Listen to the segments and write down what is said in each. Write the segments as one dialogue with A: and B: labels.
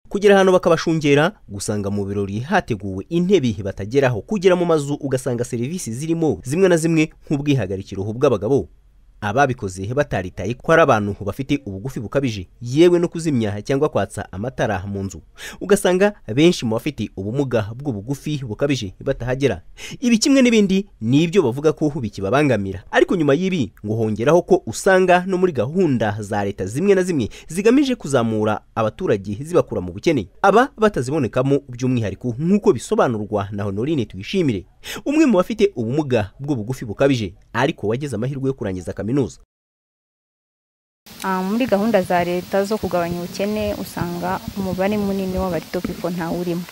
A: Kugera ahantu bakabashungera, gusanga mu birori hateguwe intebe batageraho, kugera mu mazu ugasanga serivisi zirimo zimwe na zimwe nk'ubwihagarikiro bw'abagabo ababikoze bataritaye ko ari abantu bafite ubugufi bukabije, yewe no kuzimya cyangwa kwatsa amatara mu nzu ugasanga benshi mu bafite ubumuga bw'ubugufi bukabije batahagera. Ibi kimwe n'ibindi nibyo bavuga ko bikibabangamira. Ariko nyuma y'ibi ngo hongeraho ko usanga no muri gahunda za leta zimwe na zimwe zigamije kuzamura abaturage zibakura mu bukene, aba batazibonekamo by'umwihariko, nk'uko bisobanurwa na Honorine Tuyishimire, umwe mu bafite ubumuga bw'ubugufi bukabije ariko wagize amahirwe yo kurangiza kaminuza.
B: Muri gahunda za leta zo kugabanya ubukene usanga umubare munini w'aba little people ntawurimo.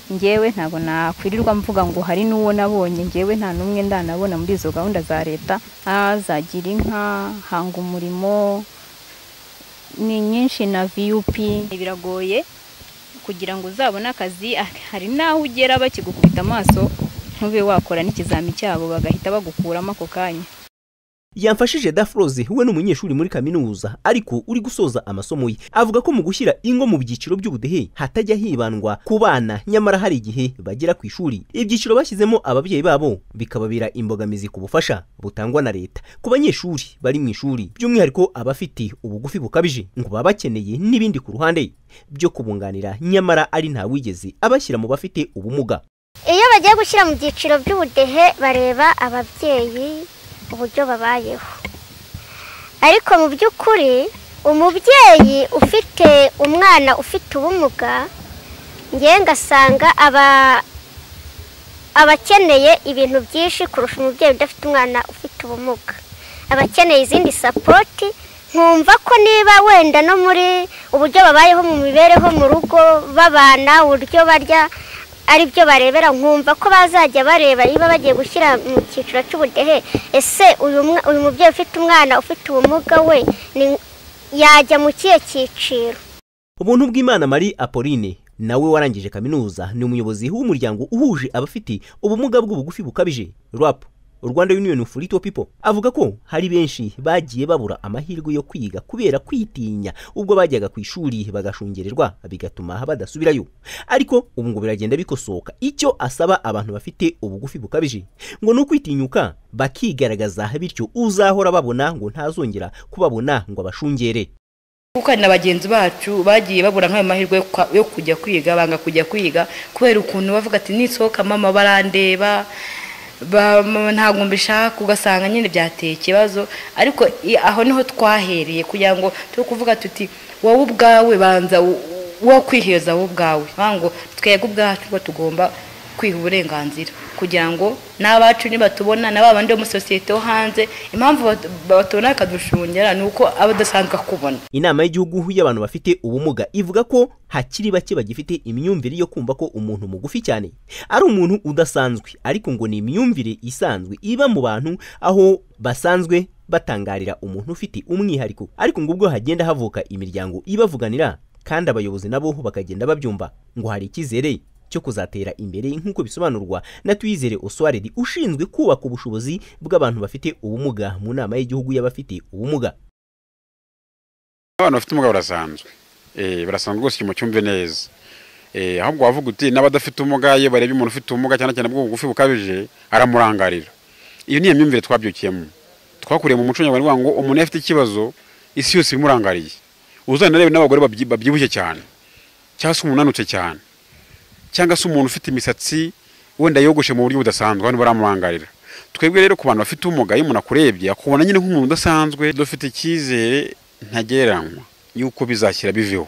B: Njyewe ntabwo nakwirirwa mvuga ngo hari n'uwo nabonye, njyewe nta n'umwe ndanabona muri izo gahunda za leta. Zagira inka, hanga umurimo, ni nyinshi na VUP. Biragoye kugira ngo uzabone akazi, hari n'aho ugera bakigukubita amaso ntube wakora n'ikizami cyabo bagahita bagukuramo ako kanya.
A: Yamfashije Dafroze we ni umunyeshuri muri kaminuza ariko uri gusoza amasomo ye, avuga ko mu gushyira ingo mu byiciro by'ubudehe hatajya hibandwa ku bana, nyamara hari igihe bagera ku ishuri ibyiciro bashyizemo ababyeyi babo bikababera imbogamizi ku bufasha butangwa na leta ku banyeshuri bari mu ishuri, by'umwihariko abafite ubugufi bukabije ngo baba bakeneye n'ibindi ku ruhande byo kubunganira, nyamara ari nta wigeze abashyira mu bafite ubumuga.
C: Iyo bagiye gushyira mu byiciro by'ubudehe bareba ababyeyi uburyo babayeho, ariko mu by'ukuri umubyeyi ufite umwana ufite ubumuga ngewe ngasanga aba abakeneye ibintu byinshi kurusha umubyeyi udafite umwana ufite ubumuga, abakeneye izindi support. Nkumva ko niba wenda no muri uburyo babayeho mu mibereho mu rugo babana, uburyo barya ari byo barebera, nkumva ko bazajya bareba niba bagiye gushyira mu cyiciro cy'ubudehe, ese uyu mubyeyi ufite umwana ufite ubumuga we yajya mu kihe cyiciro?
A: Ubuntu bw'Imana Marie Apolline nawe warangije kaminuza ni umuyobozi w'umuryango uhuje abafite ubumuga bw'ubugufi bukabije RWAP, Rwanda Union of Little People, avuga ko hari benshi bagiye babura amahirwe yo kwiga kubera kwitinya ubwo bajyaga ku ishuri bagashungererwa bigatuma badasubirayo, ariko ubu ngo biragenda bikosoka. Icyo asaba abantu bafite ubugufi bukabije ngo ni ukwitinyuka bakigaragaza, bityo uzahora babona ngo ntazongera kubabona ngo abashungere.
D: Kuko hari na bagenzi bacu bagiye babura nk'ayo mahirwe yo kujya kwiga, banga kujya kwiga kubera ukuntu bavuga ati nisohoka mama barandeba, ntabwo mbishaka, ugasanga nyine byateye ikibazo. Ariko aho niho twahereye kugira ngo turi kuvuga tuti wowe ubwawe banza wo kwiheza wowe ubwawe, ngo twebwe ubwacu ko tugomba kwiha uburenganzira kugira ngo n'abacu nibatubona na babandi bo mu sosiyete yo hanze, impamvu batubona bakadushungera ni uko aba adasanzwe akubona.
A: Inama y'igihugu y'abantu bafite ubumuga ivuga ko hakiri bake bagifite imyumvire yo kumva ko umuntu mugufi cyane ari umuntu udasanzwe, ariko ngo ni imyumvire isanzwe iba mu bantu aho basanzwe batangarira umuntu ufite umwihariko, ariko ngo ubwo hagenda havuka imiryango ibavuganira kandi abayobozi nabo bakagenda babyumva, ngo hari icyizere cyo kuzatera imbere, nk'uko bisobanurwa na Tuyizere Oswald ushinzwe kubaka ubushobozi bw'abantu bafite ubumuga mu nama y'igihugu y'abafite ubumuga.
E: Abantu bafite ubumuga barasanzwe, barasanzwe rwose mu cyumve neza, ahubwo wavuga uti n'abadafite ubumuga iyo barebye umuntu ufite ubumuga cyane cyane bw'ubugufi bukabije aramurangarira. Iyo niyo myumvire twabyukiyemo, twakuriye mu muco nyarwanda ngo umuntu afite ikibazo isi yose imurangariye. Uzanarebe n'abagore babyibushye cyane cyangwa se umuntu unanutse cyane cyangwa se umuntu ufite imisatsi wenda yogoshe mu buryo budasanzwe, abantu baramurangarira. Twebwe rero ku bantu bafite ubumuga iyo umuntu akurebye akubona nyine nk'umuntu udasanzwe, dufite icyizere ntagereranywa yuko bizashyira biveho.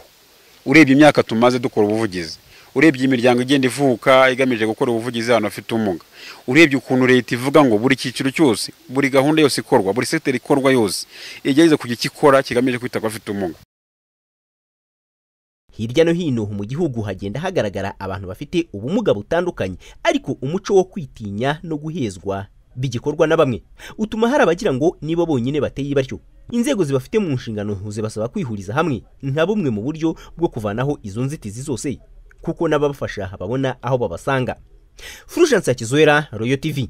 E: Urebye imyaka tumaze dukora ubuvugizi, urebye imiryango igenda ivuka igamije gukora ubuvugizi abantu bafite ubumuga, urebye ukuntu leta ivuga ngo buri cyiciro cyose, buri gahunda yose ikorwa, buri secteur ikorwa yose igerageza kugira icyo ikora kigamije kwita ku bafite ubumuga.
A: Hirya no hino mu gihugu hagenda hagaragara abantu bafite ubumuga butandukanye, ariko umuco wo kwitinya no guhezwa bigikorwa na bamwe utuma hari abagira ngo nibo bonyine bateye batyo. Inzego zibafite mu nshingano zibasaba kwihuriza hamwe nka bumwe mu buryo bwo kuvanaho izo nzitizi zose, kuko n'ababafasha babona aho babasanga. Fulgence Hakizwera, Royal TV.